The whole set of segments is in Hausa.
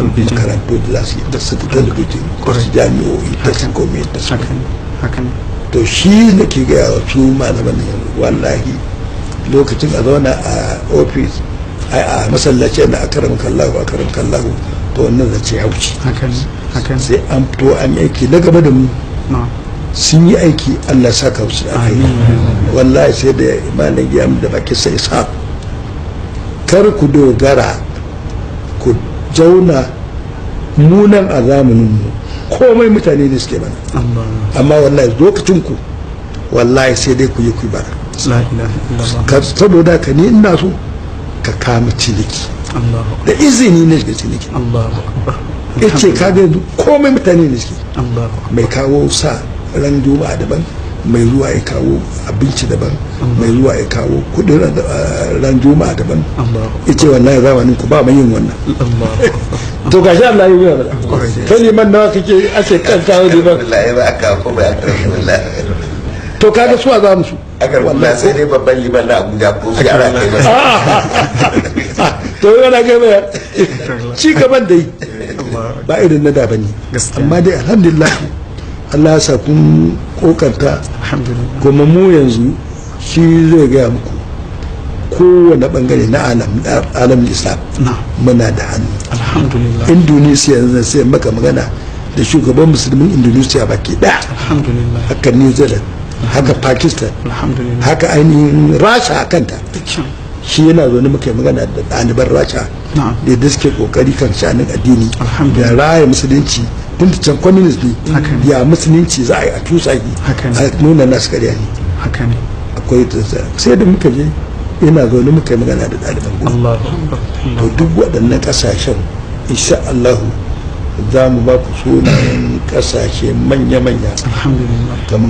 Talabijin. Makarantu da za su yi da su talabijin da su jami'o'i da su komai da su. Haka ne, haka ne. To shi da ke gaya wa su malaman nan yanzu, wallahi lokacin a zauna a ofis a masallaci na akaram kallahu, akaram kallahu, to wannan zance ya wuce. Haka ne, haka ne. Sai an fito an yi aiki na gaba da mu. Sun yi aiki, Allah saka musu da alheri. Amin. Wallahi sai da malam ya da baki sai sa kar ku dogara ku zauna munan a zamanin mu komai mutane ne suke mana. Allah. Amma wallahi lokacin ku wallahi sai dai ku yi ku yi bara. La ilaha illallah. Saboda ka ni ina so ka kama ciniki. Allahu Da izini na shiga ciniki. Allahu akbar. Yace ka ga yanzu komai mutane ne suke. Allahu akbar. Mai kawo sa ran Juma'a daban, mai zuwa ya kawo abinci daban, mai zuwa ya kawo kudin ran Juma'a daban. Allahu Yace wallahi zamanin ku ba mai yin wannan. Allahu akbar. To gashi Allah ya yi mana. Kai liman nawa kake ake kan kawo liman? Wallahi ba aka ko ba aka, wallahi. To kaga suwa za mu su Aka wallahi sai dai babban liman na Abuja ko shi ana kai masa. To yana ga mai ci gaban dai ba irin na da bane. Gaskiya. Amma dai alhamdulillah Allah ya sa kun kokarta. Alhamdulillah. Kuma mu yanzu shi zai gaya muku kowane bangare na alam Islam muna da hannu. Alhamdulillah. Indonesia yanzu sai maka magana da shugaban musulmin Indonesia baki daya. Alhamdulillah. Haka New Zealand, haka Pakistan, Alhamdulillah. haka ainihin Rasha a kanta. Kyau. Shi yana zaune muka yi magana da ɗaliban Rasha da yadda suke kokari kan sha'anin addini Alhamdulillah. da raya musulunci, tun da can communist ne. Haka ne. Ya musulunci za a yi a tusa shi Haka ne. a nuna nasu karya ne. Haka ne. Akwai sai da muka je yana zaune muka yi magana da ɗaliban gudu. Allahu akbar. To duk waɗannan ƙasashen insha Allahu za mu ba ku sunayen ƙasashe manya-manya Alhamdulillah. kamar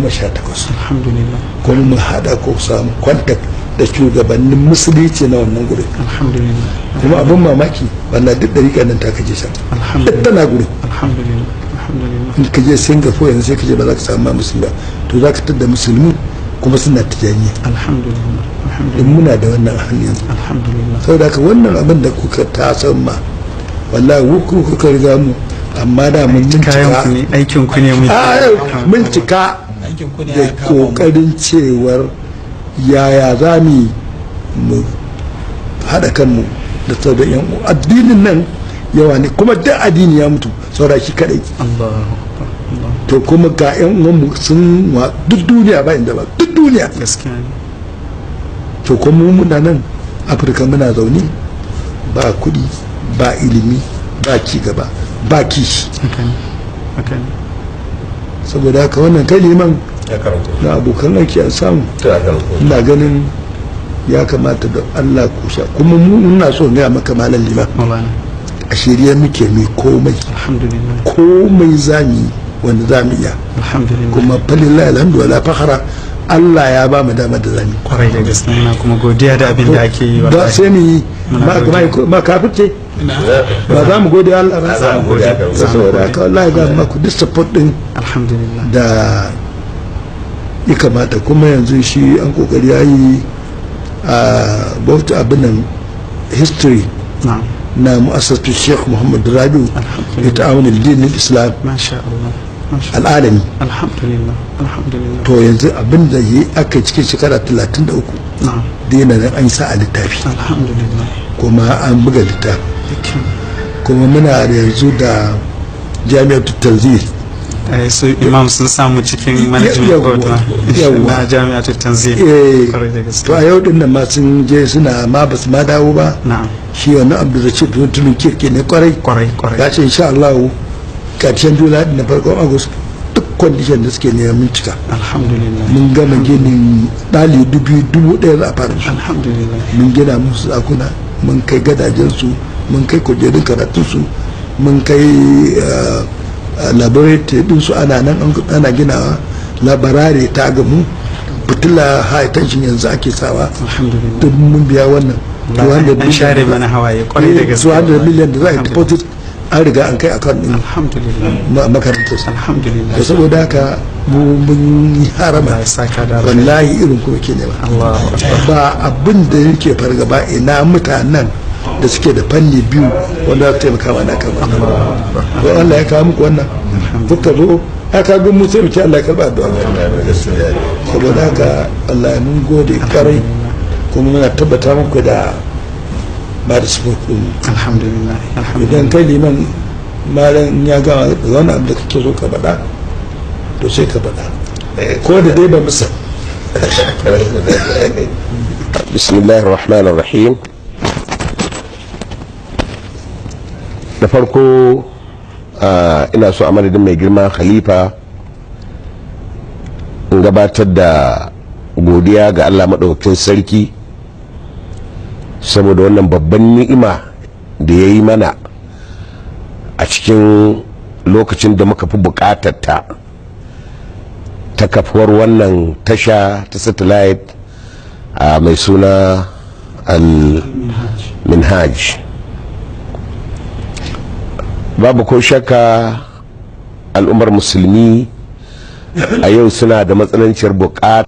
18. Alhamdulillah. Kuma mu haɗa ko samu contact da shugabannin musulunci na wannan gurin. Alhamdulillah. Kuma abin mamaki wallahi duk ɗariƙar nan ta kaje shan duk Alhamdulillah. tana gurin. Alhamdulillah, alhamdulillah. In ka je Singapore yanzu sai ka je ba za ka samu ma musulmi ba, to za ka tadda musulmi kuma suna Tijaniya. Alhamdulillah. In Alhamdulillah. muna da wannan a hannun yanzu. Alhamdulillah. Saboda haka wannan abin da kuka tasan ma wallahi ku kuka riga mu, amma da mun Kayan ku bincika ne, aikin ku ne muke. A bincika Aikin ku ne da ya kama mu. kokarin cewar yaya za mu yi mu haɗa kanmu da sauran yan uwa. Addinin nan yawa ne kuma duk addini ya mutu saura shi kadai. Allahu akbar, Allah. To kuma ga yan uwanmu sun wa duk duniya ba inda ba duk duniya. Gaskiya ne. To kuma mu muna nan Afirka muna zaune ba kuɗi, ba ilimi, ba ci gaba, ba kishi. Haka ne, haka ne. Saboda haka wannan kai liman Ya karanto. na abokan aiki an samu. To ya karanto. Ina ganin ya kamata da Allah ku sha kuma mu ina so in gaya maka, malam liman, Maulana. A shirye muke mai komai. Alhamdulillah. Komai za mu yi wanda za mu iya. Alhamdulillah. Kuma falillahi alhamdu wala fakhara, Allah ya ba mu dama da zamu yi. Kwarai da gaske, muna kuma godiya da abin da ake yi ba wallahi. Sai mu yi Muna ma godiya. ma kafirce ba za mu gode Allah ba. Za mu gode Allah. Saboda haka wallahi za mu maku duk support din Alhamdulillah. da ya kamata. Kuma yanzu shi an kokari ya yi a bauta abin nan history na mu'assasatu Sheikh Muhammad Rabi'u Alhamdulillah. Ta'awun al-din al-Islam Masha Allah, masha al'alami. Alhamdulillah, alhamdulillah. To yanzu abin da yi aka cikin shekara 33 dina nan an sa a littafi. Alhamdulillah. Kuma an buga littafi. Kyau. Kuma muna da yanzu da Jami'ar Tanzil. Su imam sun samu cikin management board na Yawwa. na Jami'atul Tanzil. Kwarai da gaske. To a yau din nan ma sun je suna ma basu ma dawo ba. Shi wannan Abdulrashid mutumin kirki ne kwarai. Kwarai, kwarai. Ya ce insha Allah karshen Julai na farkon August duk condition da suke nema mun cika. Alhamdulillah. Mun gama ginin ɗali 2,000, 1,000 za a fara su. Alhamdulillah. Mun gina musu ɗakuna, mun kai gadajensu, mun kai kujerun karatunsu, mun kai laboratory ɗinsu, ana nan ana ginawa, labarare ta gamu, fitila high tension yanzu ake sawa. Alhamdulillah. Duk mun biya wannan 200 An share million. mana hawaye kwarai da gaske. 200 million da za a yi Alhamdulillah. deposit an riga an kai account din Alhamdulillah. makarantar. Alhamdulillah. Da saboda haka mu mun yi harama. Allah ya saka da alkhairi. Wallahi irin kuma ke nema. Allahu akbar. Ba abin da yake fargaba ina mutanen da suke da fanni biyu. Wanda za su taimaka mana kan wannan. To Allah ya kawo muku wannan, kuka zo aka gun mu, sai mu ce Allah ya karba addu'a. Saboda haka Allah ya mun gode karai, kuma muna tabbata muku da ba da support din. Alhamdulillah, alhamdulillah. Idan kai liman, malam ya gama da wani abu da kake so ka faɗa, to sai ka faɗa, ko da dai ba musa. بسم الله الرحمن الرحيم. Da farko ina so a madadin mai girma khalifa in gabatar da godiya ga Allah maɗaukakin sarki saboda wannan babban ni'ima da ya yi mana a cikin lokacin da muka fi buƙatar ta, ta kafuwar wannan tasha ta satellite a mai suna Al-Minhaj. Babu ko shakka al'ummar musulmi a yau suna da matsananciyar bukata.